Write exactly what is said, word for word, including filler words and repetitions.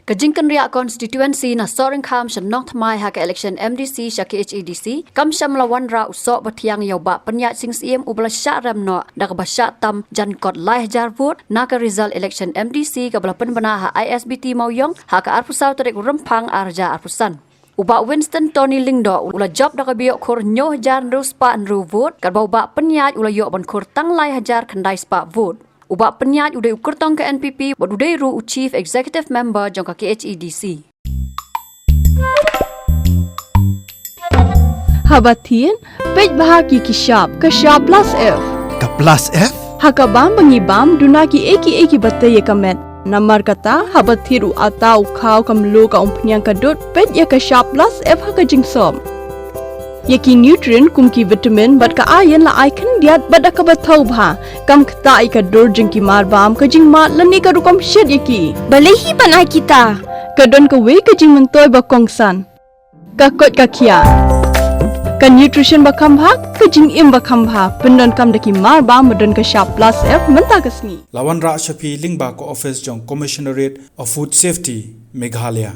Ka jingkynriah constituency na Sohryngkham sha Nongthymmai ha ka election M D C sha K H A D C kam shym la wanrah u soh ba thiang ïa u Bah Pynïaid Sing Syiem uba la shah rem noh da kaba shah tam jan kot lai hajar vote na ka result election M D C kaba la pynbna ha I S B T Mawïong ha ka arphew saw tarik u Rymphang ar hajar arphew san. U Bah Winston Tony Lyngdoh u la jop da kaba ïoh khur hynñiew hajar hynriew spah hynriew vote, katba u Bah Pynïaid u la ïoh ban khur tang lai hajar khyndai spah vote. U Bah Pynïaid u dei u kyrtong ka N P P bad u dei ruh u Chief Executive Member jong ka K H A D C. Haba thied, peit bha ki ki shap, ka shap plus F. Ka plus F? Ha ka bam ba ngi bam, duna ki ei ki ei kiba tei ïa ka met. Namar kata, haba thied u atta, u khaw, ka mluh, ka umphniang, ka dud, peit ïa ka shap plus F ha ka jingsop. Ïa ki nutrient kum ki vitamin bad ka iron la ai khyndiat bad da kaba thaw bha. Kam ktah ïa ka dur jong ki mar bam, ka jingmad lane ka rukom shet ïa ki. Balei hi ban ai kita? Ka don kawei ka jingmyntoi ba kongsan. Ka koit ka khiah. Ka nutrition ba kham bha, ka jingim ba kham bha. Pyndonkam da ki mar bam ba don ka shap plus F mynta ka sngi. La wanrah sha phi lyngba ka office jong Commissionerate of Food Safety, Meghalaya.